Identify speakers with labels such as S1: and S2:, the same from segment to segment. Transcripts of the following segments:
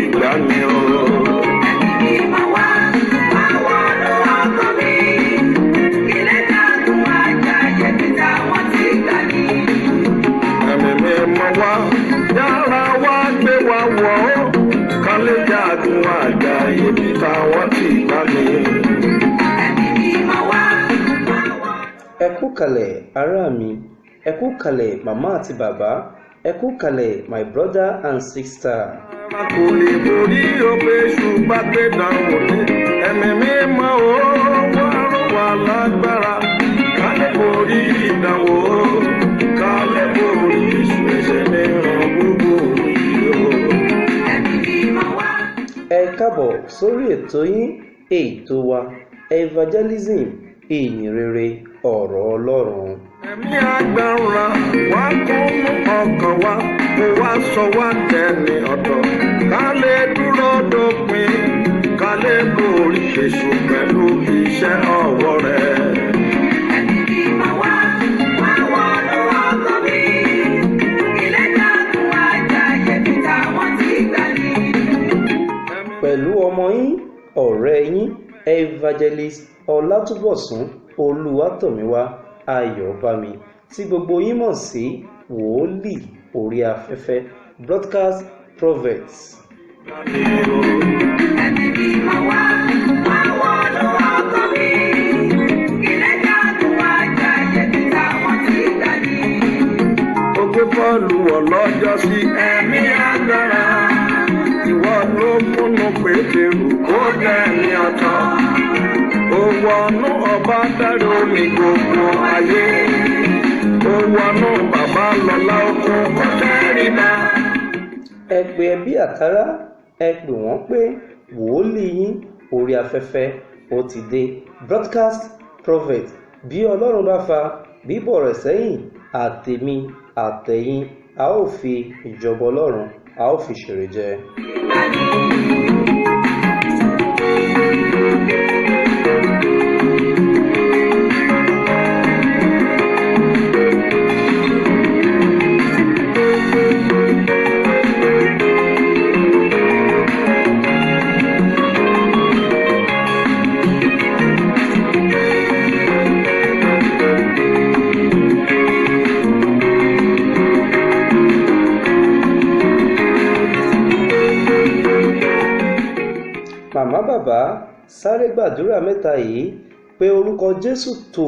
S1: ìgbàanì o.
S2: Ẹ̀mí mímọ́ wá, wá wọnú ọkàn mi. Ilé jagun àjàyè bí táwọn ti gbà ní.
S1: Ẹ̀mí mímọ́ wá, yára wá gbé wa wọ̀ ó. Ká lè jagun àjàyè bí táwọn ti gbà ní.
S2: Ẹ̀mí mímọ́ wá, wá wọnú.
S3: Ẹ kú kalẹ̀, ará mi. Ẹ kú kalẹ̀, màmá àti bàbá. Ẹ kú kalẹ̀, my brother and sister.
S1: A kò lè borí òpè ṣùgbọ́n pé dánwò ní. Ẹ̀mí mímọ́ ó wá rọ̀ wá lágbára. Ká lè borí ìdánwò, ká lè borí èṣù ẹ̀ṣẹ̀ mìíràn gbogbo yìí o.
S2: Ẹ̀mí mímọ́ wá.
S3: Ẹ káàbọ̀ sórí ètò yín, ètò wa, evangelism, ìyìn rere ọ̀rọ̀ Ọlọ́run.
S1: Ẹ̀mí agbára wá kún ọkàn wa, kó wá sọ wá dẹni ọ̀tọ̀. Ká lè dúró dópin, ká lè borí èṣù pẹ̀lú iṣẹ́ ọwọ́ rẹ̀.
S2: Ẹ̀mí mímọ́ wá, wá wọnú ọkàn mi. Ilé jagun àjàyè bí táwọn ti gbà ní.
S3: Pẹ̀lú ọmọ yín, ọ̀rẹ́ yín, evangelist Ọlátúbọ̀sún Olúwatọ̀míwá Ayọ̀bámi, tí gbogbo yín mọ̀ sí Wòólì orí afẹ́fẹ́, broadcast prophet.
S2: Ẹ̀mí mímọ́ wá, wá wọnú ọkàn mi. Ilé jagun àjàyè bí táwọn ti gbà ní.
S1: Ó gbé Pọ́ọ̀lù wọ̀ lọ́jọ́ sí ẹ̀mí agbára. Ìwọ ló múnú Pétérù kó dẹni ọ̀tọ̀. Ó wọnú ọba dárí omi gbogbo ayé. Ó wọnú bàbá lọ́lá okun kó tẹ́rìbá.
S3: Ẹ pè ẹbí àtàrà, ẹ pè wọ́n pé wòólì yín orí afẹ́fẹ́ ó ti dé, broadcast prophet. Bí Ọlọ́run bá fa bíbọ̀ rẹ̀ sẹ́yìn, àtèmi àtẹ̀yin, a ó fi ìjọba Ọlọ́run, a ó fi ṣèrè jẹ. Màmá, bàbá, sáré gbàdúrà mẹ́ta yìí pé orúkọ Jésù tó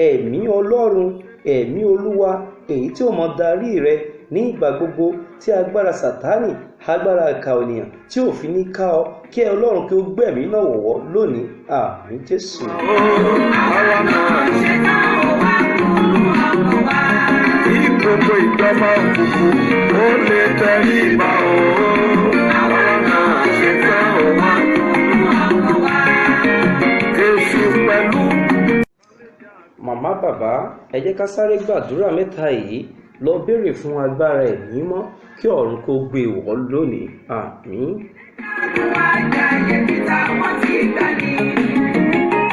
S3: ẹ̀mí Ọlọ́run, ẹ̀mí Olúwa, èyí tí ó mọ darí rẹ ní ìgbà gbogbo, tí agbára Sátánì, agbára ìkà ènìyàn tí ò fi ní ká ọ, kí ẹ Ọlọ́run kí ó gbẹ̀mí náà wọ̀wọ́ lónìí. Àmín Jésù.
S1: Àwa náà
S2: Ṣé náà ó wá kúrú ọkàn wa?
S1: kí gbogbo ìjọba òkùnkùn ó lè tẹríba o. Àwa náà ṣe tán ò wá.
S2: Kúrú ọkàn wa.
S1: Èṣù pẹ̀lú.
S3: Màmá, bàbá, ẹ jẹ́ ká sáré gbàdúrà mẹ́ta yìí, lọ béèrè fún agbára ẹ̀mí mímọ́ kí ọ̀run kó gbé wọ̀ lónìí. Àmín.
S2: Jagun àjàyè bí táwọn ti gbà ní.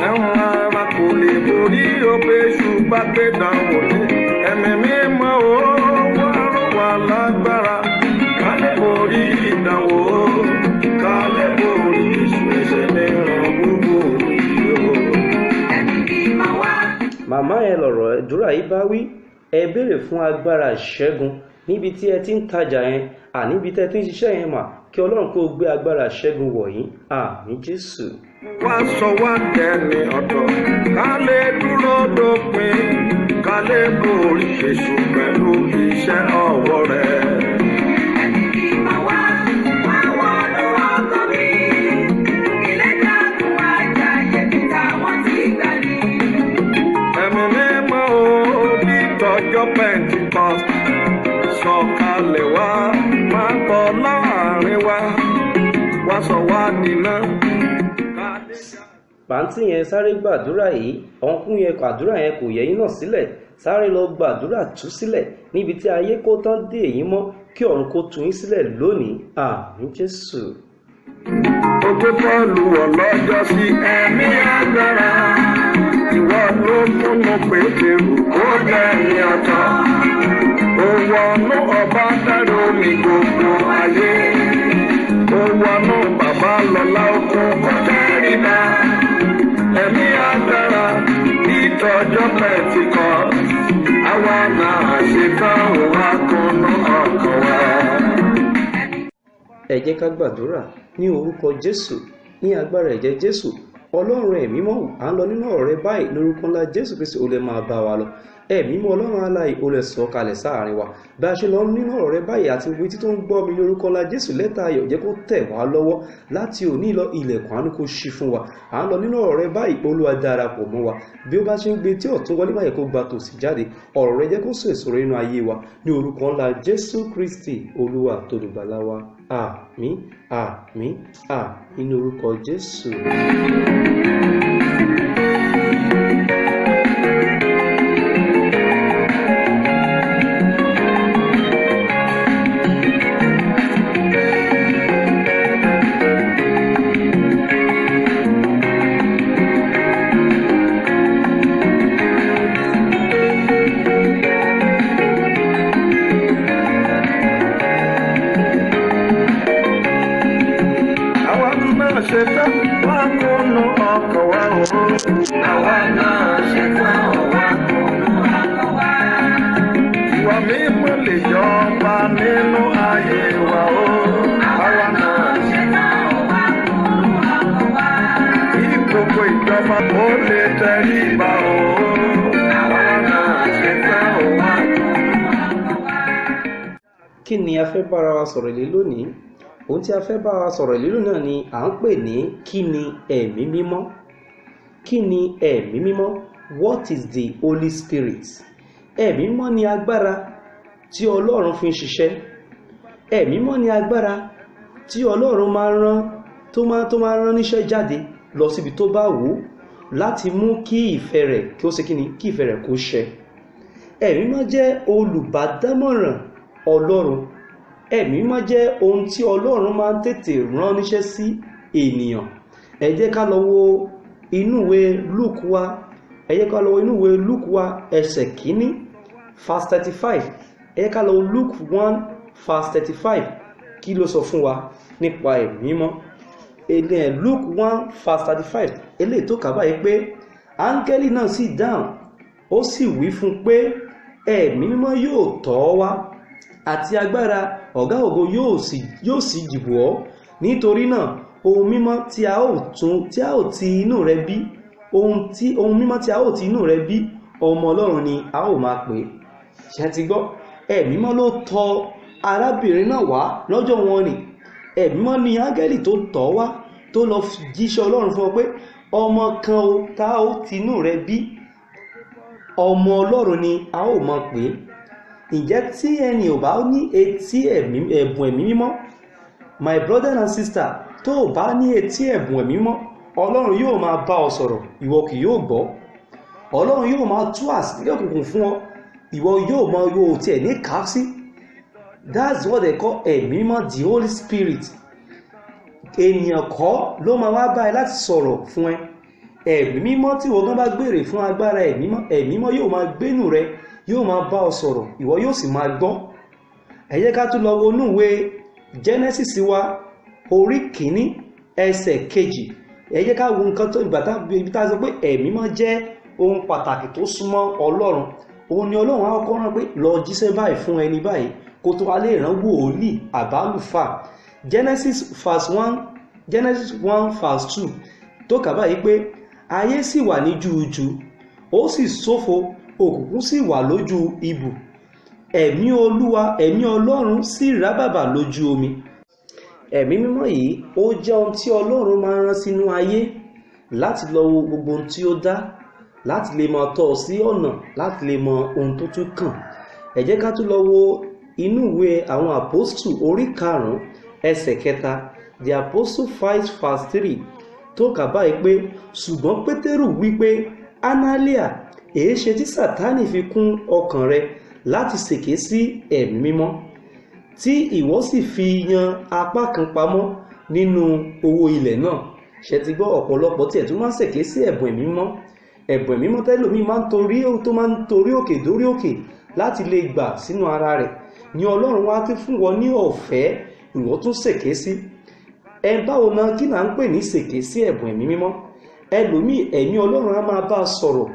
S1: Ẹ̀wọ̀n ara kò lè borí òpè ṣùgbọ́n pé dánwò ní. Ẹ̀mí mímọ́ ó wá rọ̀ wá lágbára. Ká lè borí ìdánwò, ká lè borí èṣù ẹ̀ṣẹ̀ mìíràn gbogbo yìí o.
S2: Ẹ̀mí mímọ́ wá.
S3: Màmá yẹn lọ̀rọ̀ àdúrà yìí bá wí. Ẹ béèrè fún agbára ìṣẹ́gun níbi tí ẹ ti ń tajà yẹn, àníbi tí ẹ ti ń ṣiṣẹ́ yẹn mà, kí Ọlọ́run kó gbé agbára ìṣẹ́gun wọ̀ yín. Àmín Jésù.
S1: Wá sọ wá dẹni ọ̀tọ̀, ká lè dúró dópin, ká lè borí èṣù pẹ̀lú iṣẹ́ ọwọ́ rẹ̀.
S2: Ẹ̀mí mímọ́ wá, wá wọnú ọkàn mi. Ilé jagun àjàyè bí táwọn ti gbà ní.
S1: Ẹ̀mí mímọ́ o, bí tọjọ́ Pentecost, sọ̀kalẹ̀ wá, máa bọ̀ láàrin wa, wá sọ wá dínà.
S3: Pàǹtí yẹn, sáré gbàdúrà yìí. Ọ̀nkún yẹn, àdúrà yẹn kò yẹ yín náà sílẹ̀. Sáré lọ gbàdúrà tú sílẹ̀ níbi tí ayé kó tán dé èyí mọ́, kí ọ̀run kó tú yín sílẹ̀ lónìí. Àmín Jésù.
S1: Ó gbé Pọ́ọ̀lù wọ̀ lọ́jọ́ sí ẹ̀mí agbára. Ìwọ ló múnú Pétérù kó dẹni ọ̀tọ̀. Ó wọnú ọba dárí omi gbogbo ayé. Ó tẹríba. Ẹ̀mí agbára ìtọ́jọ́ pẹ̀tìkọ́. Àwa náà ṣe tán wá kúnnú ọkàn wa.
S3: Ẹ jẹ́ ká gbàdúrà ní orúkọ Jésù, ní agbára ẹ̀jẹ̀ Jésù. Ọlọ́run ẹ̀mí mọ́, à ń lọ nínú ọ̀rọ̀ rẹ báyìí lórúkọ ńlá Jésù Kristi. Ó lè máa bá wa lọ. Ẹ̀mí mọ́ Ọlọ́run aláì, ó lè sọ̀ kalẹ̀ sáàrin wa bí a ṣe lọ nínú ọ̀rọ̀ rẹ báyìí. Àti gbogbo etí tó ń gbọ́ mi, lórúkọ ńlá Jésù, lẹ́tà ayọ̀ jẹ́ kó tẹ̀ wá lọ́wọ́ láti òní lọ. Ilẹ̀kùn àánú kó ṣí fún wa. À ń lọ nínú ọ̀rọ̀ rẹ báyìí. Olúwa, darapọ̀ mọ́ wa. Bí ó bá ṣe ń gbé tí ọ̀tún wọlé báyìí, kó gba tòsì jáde. Ọ̀rọ̀ rẹ jẹ́ kó so èso rere nínú ayé wa, ní orúkọ ńlá Jésù Kristi, Olúwa àtolùgbàlà wa. Àmín, àmín, àmín ní orúkọ Jésù.
S1: Àwa náà ṣe tán wá kúnnú ọkàn wa o.
S2: Àwa náà ṣe tán wá kúnnú ọkàn wa.
S1: Ìwà mímọ́ lè jọba nínú ayé wa o.
S2: Àwa náà ṣe tán wá kúnnú ọkàn wa.
S1: Kí gbogbo ìjọba ó lè tẹríba o.
S2: Àwa náà ṣe tán wá kúnnú ọkàn wa.
S3: Kí ni a fẹ́ bára wa sọ̀rọ̀ lé lónìí? Ohun tí a fẹ́ bára wa sọ̀rọ̀ lé lónìí náà ni à ń pè ní kí ni ẹ̀mí mímọ́? Kí ni ẹ̀mí mímọ́? What is the Holy Spirit? Ẹ̀mí mímọ́ ni agbára tí Ọlọ́run fi ń ṣiṣẹ́. Ẹ̀mí mímọ́ ni agbára tí Ọlọ́run máa ń rán, tó máa ń rán níṣẹ́ jáde lọ síbi tó bá wù ú láti mú kí ìfẹ́ rẹ̀ kí ó ṣe kí ni, kí ìfẹ́ rẹ̀ kó ṣẹ. Ẹ̀mí mímọ́ jẹ́ olùbádámọ̀ràn Ọlọ́run. Ẹ̀mí mímọ́ jẹ́ ohun tí Ọlọ́run máa ń tètè rán níṣẹ́ sí ènìyàn. Ẹ jẹ́ ká lọ wo inú ìwé Luke wa. Ẹ jẹ́ ká lọ wo inú ìwé Luke wa, ẹsẹ̀ 1, verse 35. Ẹ jẹ́ ká lọ wo Luke 1 verse 35. Kí ló sọ fún wa nípa ẹ̀mí mímọ́? Luke 1 verse 35, eléyìí tó kà báyìí pé, áńgẹ́lì náà sì dáhùn, ó sì wí fún un pé, ẹ̀mí mímọ́ yóò tọ̀ ọ́ wá, àti agbára ọ̀gá ògo yóò sì jìbò ọ́. Nítorí náà ohun mímọ́ tí a ó tún tí a ó ti inú rẹ bí, ohun mímọ́ tí a ó ti inú rẹ bí, ọmọ Ọlọ́run ni a ó máa pè é. Ṣe ti gbọ́? Ẹ̀mí mímọ́ ló tọ̀ arábìnrin náà wá lọ́jọ́ wọn ni. Ẹ̀mí mímọ́ ni áńgẹ́lì tó tọ̀ wá, tó lọ jíṣẹ́ Ọlọ́run fún ọ pé ọmọ kan o tá ó ti inú rẹ bí, ọmọ Ọlọ́run ni a ó máa pè é. Ǹjẹ́ tí ẹni ò bá ní etí ẹ̀mí, ẹ̀bùn ẹ̀mí mímọ́, my brother and sister, tó o bá ní etí ẹ̀bùn ẹ̀mí mímọ́, Ọlọ́run yóò máa bá ọ sọ̀rọ̀, ìwọ kì yóò gbọ́. Ọlọ́run yóò máa tú àṣírí òkùnkùn fún ọ, ìwọ yóò mọ yóò tiẹ̀ ní kàásí. That's what they call ẹ̀mí mímọ́, the Holy Spirit. Ènìyàn kọ́ ló máa wá bá ẹ láti sọ̀rọ̀ fún ẹ. Ẹ̀mí mímọ́, tí ìwọ gan bá gbèrè fún agbára ẹ̀mí mímọ́, ẹ̀mí mímọ́ yóò máa gbénú rẹ, yóò máa bá ọ sọ̀rọ̀, ìwọ yóò sì máa gbọ́. Ẹ jẹ́ ká tún lọ wo inú ìwé Genesis wa, orí 1, ẹsẹ̀ 2. Ẹ jẹ́ ká wo nǹkan tó ìgbà tá ibi tá a sọ pé ẹ̀mí mímọ́ jẹ́ ohun pàtàkì tó súnmọ́ Ọlọ́run. Òun ni Ọlọ́run á kọ́kọ́ rán pé lọ jíṣẹ́ báyìí fún ẹni báyìí, kó tó wá lè rán wòlíì àbálùfáà. Genesis verse 1, Genesis 1 verse 2 tó kà báyìí pé, ayé sì wà ní júujù, ó sì ṣófo, òkùnkùn sì wà lójú ibù, ẹ̀mí Olúwa, ẹ̀mí Ọlọ́run sì rábàbà lójú omi. Ẹ̀mí mímọ́ yìí, ó jẹ́ ohun tí Ọlọ́run máa ń rán sínú ayé láti lọ wo gbogbo ohun tí ó dá, láti lè máa tọ́ ọ sí ọ̀nà, láti lè mọ ohun tó tún kàn. Ẹ jẹ́ ká tún lọ wo inú ìwé àwọn Àpọ́stù, orí 5, ẹsẹ̀ 3, The Apostle 5 verse 3, tó kà báyìí pé, ṣùgbọ́n Pétérù wí pé, Anania, èéṣe tí Sátánì fi kún ọkàn rẹ láti ṣèké sí ẹ̀mí mímọ́, tí ìwọ sì fi yan apá kan pamọ́ nínú owó ilẹ̀ náà? Ṣe ti gbọ́? Ọ̀pọ̀lọpọ̀ tiẹ̀ tún máa ń ṣèké sí ẹ̀bùn ẹ̀mí mímọ́. Ẹ̀bùn ẹ̀mí mímọ́ tẹ́lòmíì máa ń torí tó máa ń torí òkè dórí òkè láti lè gbà sínú ara rẹ̀ ni Ọlọ́run wá tí fún wọn ní ọ̀fẹ́, ìwọ tún ṣèké sí. Ẹ báwo náà, kí là ń pè ní ṣèké sí ẹ̀bùn ẹ̀mí mímọ́? Ẹlòmíì, ẹ̀mí Ọlọ́run á máa bá a sọ̀rọ̀,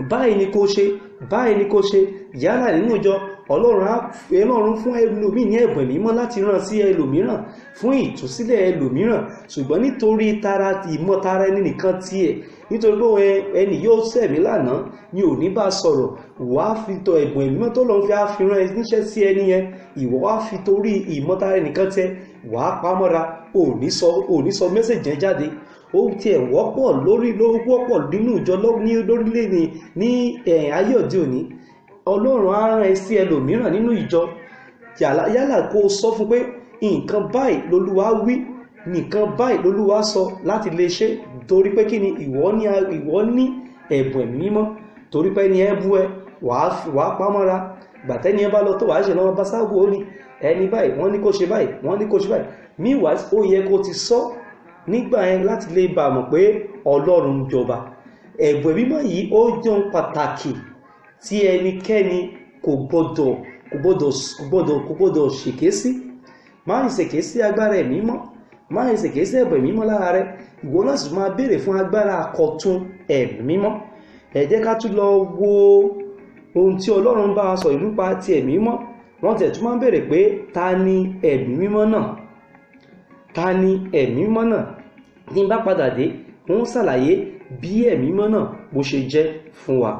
S3: báyìí ni kò ṣe, báyìí ni kò ṣe. Yálà nínú ìjọ, Ọlọ́run á Ọlọ́run fún ẹlòmíì ní ẹ̀bùn ẹ̀mí mímọ́ láti rán sí ẹlòmíràn fún ìtúsílẹ̀ ẹlòmíràn, ṣùgbọ́n nítorí tara ìmọ̀ tara ẹni nìkan tiẹ̀, nítorí pé ẹni yóò sẹ̀mí lánàá ni ò ní bá sọ̀rọ̀, wàá fi tọ ẹ̀bùn ẹ̀mí mímọ́ tó lọ́n fi á fi rán ẹ níṣẹ́ sí ẹni yẹn. Ìwọ wá fi torí ìmọ̀ tara ẹni nìkan tiẹ̀, wàá pamọ́ra, ò ní sọ message yẹn jáde. Ó tiẹ̀ wọ́pọ̀ lórí ló wọ́pọ̀ nínú ìjọ ní lórílẹ̀ ní ayé òde òní. Ọlọ́run á rán ẹ sí ẹlòmíràn nínú ìjọ, yálà kó o sọ fún pé nǹkan báyìí lolúwa wí, nǹkan báyìí lolúwa sọ láti lè ṣe, torí pé kí ni? Ìwọ ní ẹ̀bùn ẹ̀mí mímọ́. Torí pé ẹni ẹ bú ẹ, wàá pamọ́ra. Gbàtẹ́ni ẹ bá lọ tó, wàá ṣe lọ́wọ́ bá sáàbù, ó ní ẹni báyìí, wọ́n ní kó ṣe báyìí, wọ́n ní kó ṣe báyìí. Meanwhile, ó yẹ kó ti sọ nígbà yẹn láti lè bá a mọ̀ pé Ọlọ́run ń jọba. Ẹ̀bùn ẹ̀mí mímọ́ yìí, ó jẹ́ ohun pàtàkì tí ẹnikẹ́ni kò gbọ́dọ̀ ṣèké sí. Má ṣèké sí agbára ẹ̀mí mímọ́, má ṣèké sí ẹ̀bùn ẹ̀mí mímọ́ lára rẹ. Ìwọ náà sì máa béèrè fún agbára àkọ́tún ẹ̀mí mímọ́. Ẹ jẹ́ ká tún lọ wo ohun tí Ọlọ́run bá wa sọ nípa ti ẹ̀mí mímọ́. Wọ́n tẹ̀ tún máa ń béèrè pé, ta ni ẹ̀mí mímọ́ náà? Ta ni ẹ̀mí mímọ́ náà? Ní bá padà dé, wọ́n ṣàlàyé bí ẹ̀mí mímọ́ náà bó ṣe jẹ́ fún wa.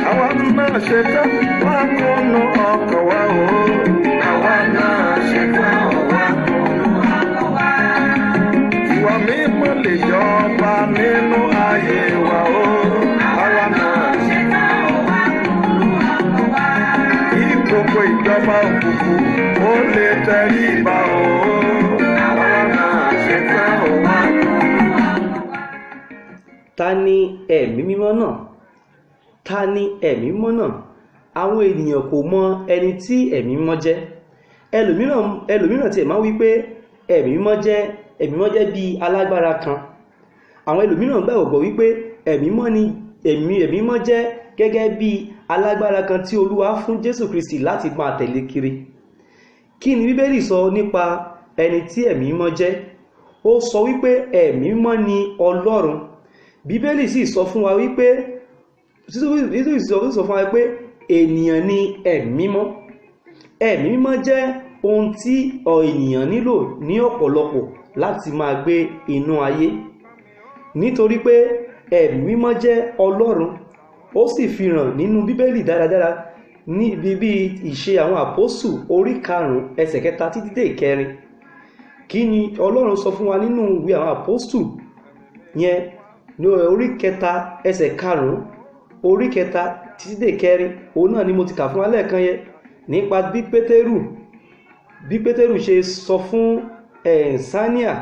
S1: Àwa náà ṣe tán, wá kúnnú ọkọ̀ wa o.
S2: Àwa náà ṣe tán, wá kúnnú ọkọ̀ wa.
S1: Ìwà mímọ́ lè jọba nínú ayé wa o. Àwa náà
S2: ṣe tán, wá kúnnú ọkọ̀ wa.
S1: Kí gbogbo ìjọba òkùnkùn ó lè tẹríba o. Àwa náà ṣe tán, wá
S2: kúnnú ọkọ̀ wa.
S3: Ta ni ẹ̀mí mímọ́ náà? Ta ni ẹ̀mí mímọ́ náà? Àwọn ènìyàn kò mọ ẹni tí ẹ̀mí mímọ́ jẹ́. Ẹlòmíràn tiẹ̀ máa ń wí pé ẹ̀mí mímọ́ jẹ́ bíi alágbára kan. Àwọn ẹlòmíràn gbàgbọ́ wípé ẹ̀mí mímọ́ ni ẹ̀mí mímọ́ jẹ́ gẹ́gẹ́ bí alágbára kan tí Olúwa fún Jésù Kristi láti máa tẹ̀lé kiri. Kí ni Bíbélì sọ nípa ẹni tí ẹ̀mí mímọ́ jẹ́? Ó sọ wípé ẹ̀mí mímọ́ ni Ọlọ́run. Bíbélì sì sọ fún wa wípé, Bíbélì sọ fún wa pé ènìyàn ni ẹ̀mí mímọ́. Ẹ̀mí mímọ́ jẹ́ ohun tí ènìyàn nílò ní ọ̀pọ̀lọpọ̀ láti máa gbé inú ayé, nítorí pé ẹ̀mí mímọ́ jẹ́ Ọlọ́run. Ó sì fi hàn nínú Bíbélì dáradára ní ibi Ìṣe Àwọn Àpọ́sù, orí 5, ẹsẹ̀ 3 títí dé 4. Kí ni Ọlọ́run sọ fún wa nínú ìwé Àwọn Àpọ́sù yẹn ní orí 3, ẹsẹ̀ 5, orí 3 títí dé 4? Òun náà ni mo ti kà fún wa lẹ́ẹ̀kan yẹn nípa bí Pétérù ṣe sọ fún Sania,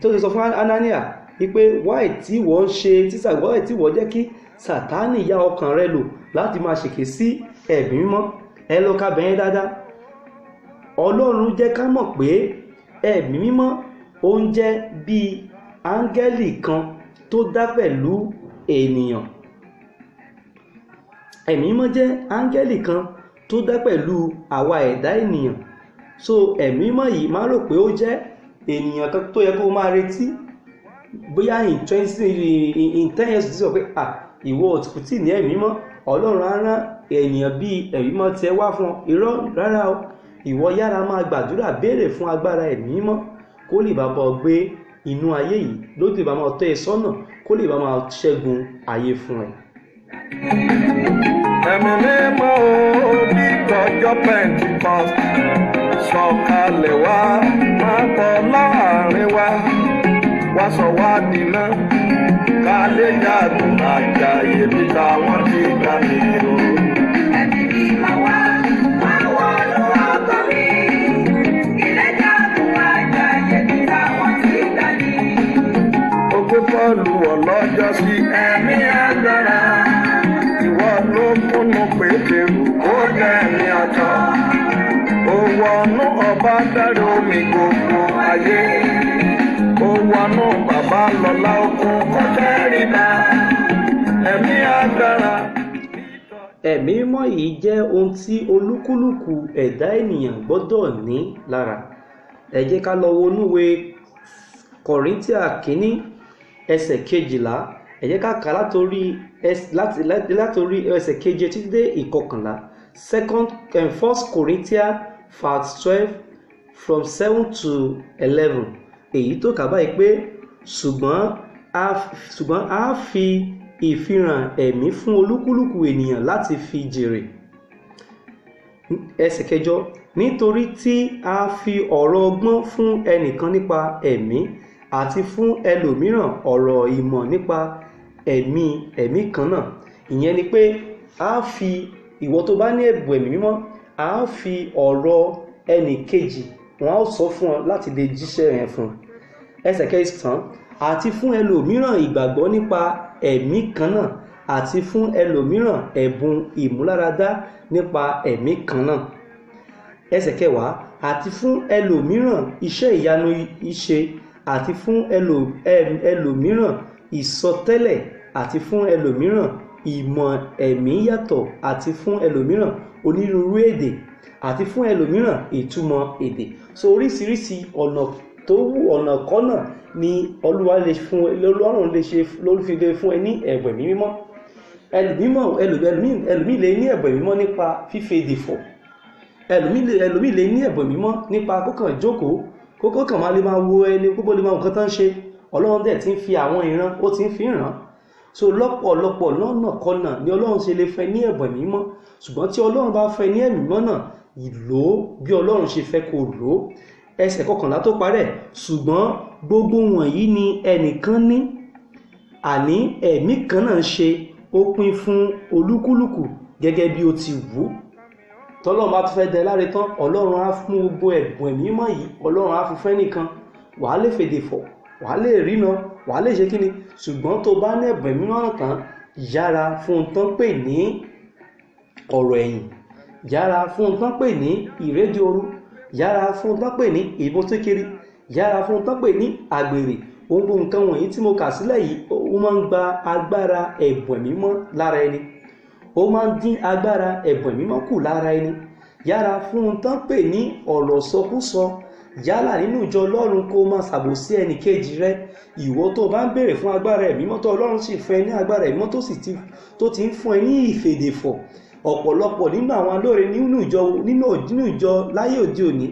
S3: tó ṣe sọ fún Anania wípé why tí wọ́n ń ṣe tíṣà, why tí wọ́n jẹ́ kí Sátánì yá ọkàn rẹ lò láti máa ṣèké sí ẹ̀mí mímọ́. Ẹ lọ ka bẹ̀yẹn dáadáa. Ọlọ́run jẹ́ ká mọ̀ pé ẹ̀mí mímọ́, ó ń jẹ́ bíi áńgẹ́lì kan tó dá pẹ̀lú ènìyàn. Ẹ̀mí mímọ́ jẹ́ áńgẹ́lì kan tó dá pẹ̀lú àwa ẹ̀dá ènìyàn. So ẹ̀mí mímọ́ yìí, máa rò pé ó jẹ́ ènìyàn kan tó yẹ kó máa retí bóyá in 10 years sọ pé, ah, ìwọ kò tí ní ẹ̀mí mímọ́, Ọlọ́run á rán ènìyàn bíi ẹ̀mí mímọ́ tiẹ̀ wá fún ọ. Irọ́, rárá o. Ìwọ yára máa gbàdúrà, béèrè fún agbára ẹ̀mí mímọ́ kó lè bá bọ́ gbé inú ayé yìí, ló lè bá máa tọ́ ẹ sọ́nà, kó lè bá máa ṣẹ́gun ayé fún ẹ.
S1: Ẹ̀mí mímọ́ o, bí tọjọ́ Pentecost, sọ̀kalẹ̀ wá, máa bọ̀ láàrin wa, wá sọ wá dínà, ká lè jagun àjàyè bí táwọn ti gbà mí o.
S2: Ẹ̀mí mímọ́ wá, wá wọnú ọkàn mi. Ilé jagun àjàyè bí táwọn ti gbà ní.
S1: Ó gbé Pọ́ọ̀lù wọ̀ lọ́jọ́ sí, ẹ̀mí agbára. Ìwọ ló múnú Pétérù, ó dẹ̀mí ọ̀tọ̀. Ó wọnú ọba dárí omi gbogbo ayé. Ó wọnú bàbá. Bàbá lọ́la okun kó tẹ́rìbà, ẹ̀mí agbára.
S3: Ẹ̀mí mímọ́ yìí jẹ́ ohun tí olúkúlùkù ẹ̀dá ènìyàn gbọ́dọ̀ ní lára. Ẹ jẹ́ ká lọ wo inú ìwé Kọ̀ríńtíà kínní, ẹsẹ̀ 12. Ẹ jẹ́ ká kà látorí ẹsẹ̀ 7 títí dé 11. Second and First Corinthians verse 12 from 7 to 11. Èyí tó kà báyìí pé, ṣùgbọ́n a fi ìfihàn ẹ̀mí fún olúkúlùkù ènìyàn láti fi jèrè. Ẹsẹ̀ 8, nítorí tí a fi ọ̀rọ̀ ọgbọ́n fún ẹnìkan nípa ẹ̀mí, àti fún ẹlòmíràn ọ̀rọ̀ ìmọ̀ nípa ẹ̀mí kan náà. Ìyẹn ni pé a fi ìwọ tó bá ní ẹ̀bùn ẹ̀mí mímọ́, a fi ọ̀rọ̀ ẹnì kejì, wọn á sọ fún ọ láti lè jíṣẹ́ yẹn fún un. Ẹsẹ̀ 9, àti fún ẹlòmíràn ìgbàgbọ́ nípa ẹ̀mí kan náà, àti fún ẹlòmíràn ẹ̀bùn ìmúláradá nípa ẹ̀mí kan náà. Ẹsẹ̀ 10, àti fún ẹlòmíràn iṣẹ́ ìyanu ìṣe, àti fún ẹlòmíràn ìsọtẹ́lẹ̀, àti fún ẹlòmíràn ìmọ̀ ẹ̀mí yàtọ̀, àti fún ẹlòmíràn onírúurú èdè, àti fún ẹlòmíràn ìtumọ̀ èdè. So oríṣiríṣi ọ̀nà tó wù, ọ̀nà kọ́nà ni Olúwa lè fún, Ọlọ́run lè ṣe ló fi lè fún ẹ ní ẹ̀bùn ẹ̀mí mímọ́. Ẹlòmíì lè ní ẹ̀bùn ẹ̀mí mímọ́ nípa fífèdè fọ̀. Ẹlòmíì lè ní ẹ̀bùn ẹ̀mí mímọ́ nípa kó kàn jókòó, kó kàn máa lè máa wo ẹni, kó lè máa wo nǹkan tó ń ṣe. Ọlọ́run dẹ̀ ti ń fi àwọn ìran, ó ti ń fi ràn. So lọ́pọ̀lọpọ̀ lọ́nà kọ́nà ni Ọlọ́run ṣe lè fẹ́ ní ẹ̀bùn ẹ̀mí mímọ́. Ṣùgbọ́n tí Ọlọ́run bá fẹ́ ní ẹ̀mí mímọ́ náà, ìlò bí Ọlọ́run ṣe fẹ́ kó lò ó. Ẹsẹ̀ 11 tó parẹ́, ṣùgbọ́n gbogbo wọ̀nyí ni ẹnìkan ní, àní ẹ̀mí kan náà ṣe, ó pín fún olúkúlùkù gẹ́gẹ́ bí ó ti wù ú. Tọ́lọ́run bá tún fẹ́ dẹ láre tán, Ọlọ́run á fún gbogbo ẹ̀bùn ẹ̀mí mímọ́ yìí, Ọlọ́run á fi fún ẹnìkan. Wàá lè fèdè fọ̀, wàá lè rína, wàá lè ṣe kíni. Ṣùgbọ́n tó bá ní ẹ̀bùn ẹ̀mí mímọ́ tán, yára fún ohun tán pè ní ọ̀rọ̀ ẹ̀yìn, yára fún ohun tán pè ní ìréde òru, yára fún ohun tán pè ní ìbọn kékeré, yára fún ohun tán pè ní àgbèrè. Ohun gbogbo nǹkan wọ̀nyí tí mo kà sílẹ̀ yìí, ó máa ń gba agbára ẹ̀bùn ẹ̀mí mímọ́ lára ẹni. Ó máa ń dín agbára ẹ̀bùn ẹ̀mí mímọ́ kù lára ẹni. Yára fún ohun tán pè ní ọ̀rọ̀ sọkúsọ. Yálà nínú ìjọ Ọlọ́run, kó máa ṣàbòsí ẹnì kejì rẹ. Ìwọ tó bá ń béèrè fún agbára ẹ̀mí mímọ́, tó Ọlọ́run sì fún ẹ ní agbára ẹ̀mí mímọ́, tó ti ń fún ẹ ní ìfèdèfọ̀. Ọ̀pọ̀lọpọ̀ nínú àwọn alóore nínú ìjọ láyé òde òní,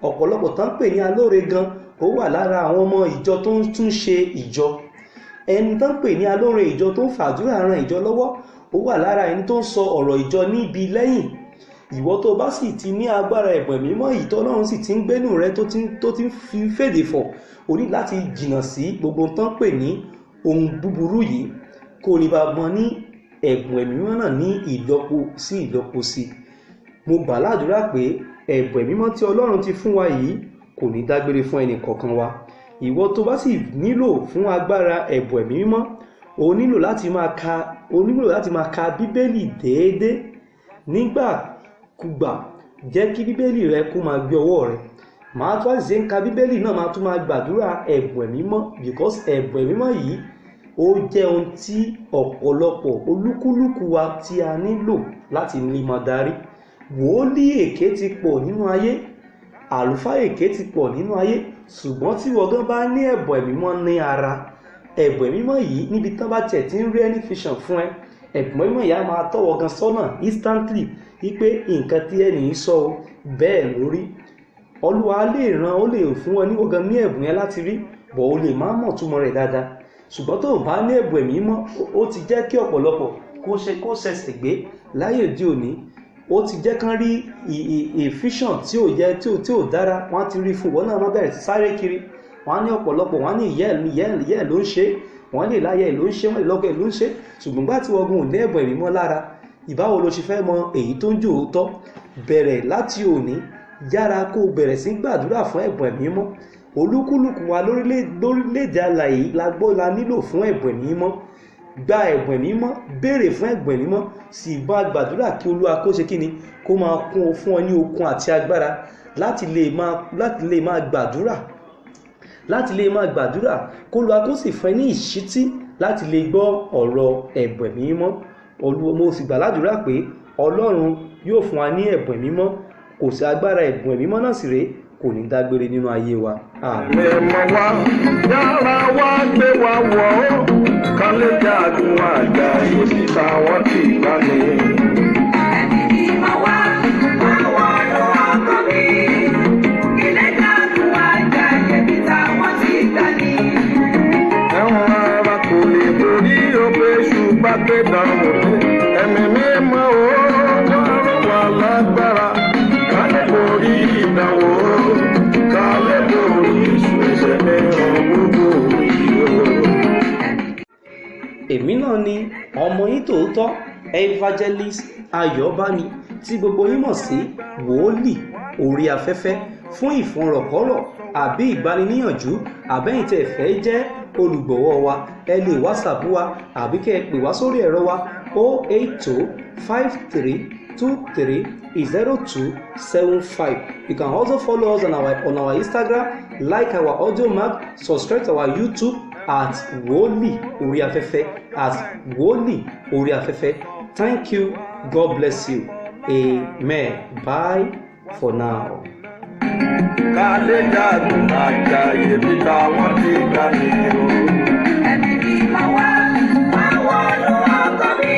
S3: ọ̀pọ̀lọpọ̀ tán pè ní alóore gan, ó wà lára àwọn ọmọ ìjọ tó ń tún ṣe ìjọ. Ẹni tán pè ní alóore ìjọ tó ń fàdúrà ran ìjọ lọ́wọ́, ó wà lára ẹni tó ń sọ ọ̀rọ̀ ìjọ níbi lẹ́yìn. Ìwọ tó bá sì ti ní agbára ẹ̀bùn ẹ̀mí mímọ́ yìí, tọ́lọ́run sì ti ń gbénú rẹ, tó ti ń fi fèdè fọ̀, o ní láti jìnnà sí gbogbo ohun tán pè ní ohun búburú yìí, kó o lè bá mọ ní ẹ̀bùn ẹ̀mí mímọ́ náà ní ìlọ́po sí ìlọ́po sí. Mo gbà ládùúrà pé ẹ̀bùn ẹ̀mí mímọ́ tí Ọlọ́run ti fún wa yìí kò ní dágbére fún ẹnì kọ̀ọ̀kan wa. Ìwọ tó bá sì nílò fún agbára ẹ̀bùn ẹ̀mí mímọ́, o nílò láti máa ka Bíbélì déédéé nígbàkúgbà. Jẹ́ kí Bíbélì rẹ kó máa gbé ọwọ́ rẹ. Màá tún àṣìṣe ń ka Bíbélì náà, máa tún máa gbàdúrà ẹ̀bùn ẹ̀mí mímọ́, because ẹ̀bùn ẹ̀mí mímọ́ yìí, ó jẹ́ ohun tí ọ̀pọ̀lọpọ̀ olúkúlùkù wa tí a nílò láti lè máa darí. Wòólì èké ti pọ̀ nínú ayé, àlùfáà èké ti pọ̀ nínú ayé. Ṣùgbọ́n tí ìwọ gan bá ní ẹ̀bùn ẹ̀mí mímọ́ ní ara, ẹ̀bùn ẹ̀mí mímọ́ yìí, níbi tán bá tiẹ̀ ti ń rí any vision fún ẹ, ẹ̀bùn ẹ̀mí mímọ́ yìí á máa tọ́wọ́ gan sọ́nà instantly wípé nǹkan tí ẹnì yìí sọ o, bẹ́ẹ̀ lórí. Olúwa lè ràn, ó lè fún ẹ ní gan ní ẹ̀bùn yẹn láti rí bọ̀, ó lè má mọ̀ túmọ̀ rẹ̀ dáadáa. Ṣùgbọ́n tó o bá ní ẹ̀bùn ẹ̀mí mímọ́, ó ti jẹ́ kí ọ̀pọ̀lọpọ̀ kó ṣe kó ṣẹ̀ṣẹ̀ gbé láyé òde òní. Ó ti jẹ́ kán rí vision tí ò yẹ, tí ò dára, wọ́n á ti rí fún ìwọ náà, má bẹ̀rẹ̀ sí sáré kiri. Wọ́n á ní ọ̀pọ̀lọpọ̀, wọ́n á ní ìyá ẹ̀ ló ń ṣe, wọ́n lè láyé ẹ̀ ló ń ṣe, wọ́n lè lọ́kọ ẹ̀ ló ń ṣe. Ṣùgbọ́n gbà tí wọ́n gun ò ní ẹ̀bùn ẹ̀mí mọ́ lára, ìbáwo ló ṣe fẹ́ mọ èyí tó ń jò ó tọ́? Bẹ̀rẹ̀ láti òní, yára kó o bẹ̀rẹ̀ sí gbàdúrà fún ẹ̀bùn ẹ̀mí mọ́. Olúkúlùkù wa lórílẹ̀-èdè alàyè la gbọ́ la nílò fún ẹ̀bùn ẹ̀mí mọ́. Gba ẹ̀bùn ẹ̀mí mọ́, béèrè fún ẹ̀bùn ẹ̀mí mọ́, sì bá gbàdúrà kí Olúwa kó ṣe kíni, kó máa kún o fún ọ ní okun àti agbára láti lè máa gbàdúrà. láti lè máa gbàdúrà, kó Olúwa kó sì fún ẹ ní ìṣítí láti lè gbọ́ ọ̀rọ̀ ẹ̀bùn ẹ̀mí mímọ́. Mo sì gbàládùra pé Ọlọ́run yóò fún wa ní ẹ̀bùn ẹ̀mí mímọ́. Kò sí agbára ẹ̀bùn ẹ̀mí mímọ́ náà sì rèé, kò ní dágbére nínú ayé wa. Àmín.
S1: Mímọ́ wa yára wá gbé wa wọ̀ ó, ká lè jagun àjàyè síta wọ́n ti gbà ní.
S2: Ẹ̀mí mímọ́ wá, wá wọnú ọkàn mi. Ilé jagun àjàyè bí táwọn ti gbà ní.
S1: Ẹ̀wọ̀n ara kò lè borí òpè ṣùgbọ́n gbé dànù dé. Ẹ̀mí mímọ́ ó wá rọ̀ wá lágbára, ká lè borí ìdánwò, ká lè borí ìṣẹ̀lẹ̀ ọ̀gbogbo yìí o.
S3: Èmi náà ni ọmọ yín tòótọ́, Evangelist Ayọ̀bámi, tí gbogbo yín mọ̀ sí Wòólì Orí Afẹ́fẹ́. Fún ìfọ̀rọ̀kọ́rọ̀ àbí ìgbaniníyànjú, àbẹ́yìn tẹ́ fẹ́ jẹ́ olùgbọ̀wọ́ wa, ẹ lè WhatsApp wa àbí kẹ́ ẹ pè wá sórí ẹ̀rọ wa 08253230275. You can also follow us on our Instagram, like our Audiomack, subscribe to our YouTube at Wòlíì Orí Afẹ́fẹ́, at Wòlíì Orí Afẹ́fẹ́. Thank you. God bless you. Amen. Bye for now.
S1: Ká lè jagun àjàyè bí táwọn ti gbà ní o.
S2: Ẹ̀mí mímọ́ wá, wá wọnú ọkàn mi.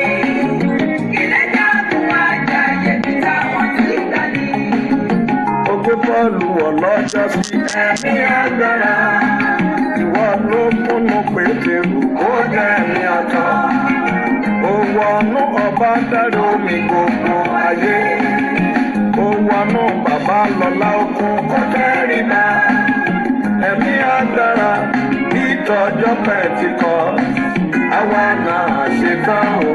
S2: Ilé jagun àjàyè bí táwọn ti gbà ní.
S1: Ó gbé Pọ́ọ̀lù wọ̀ lọ́jọ́ sí, ẹ̀mí agbára. Ìwọ ló múnú Pétérù kó dẹ̀mí ọ̀tọ̀. Ó wọnú ọba dárí omi gbogbo ayé. Ó wọnú bàbá lọ́lá okun kó tẹ́rìbá. Ẹ̀mí agbára bí tọjọ́ Pẹ́ntíkọ́sì. Àwa náà ṣetán o.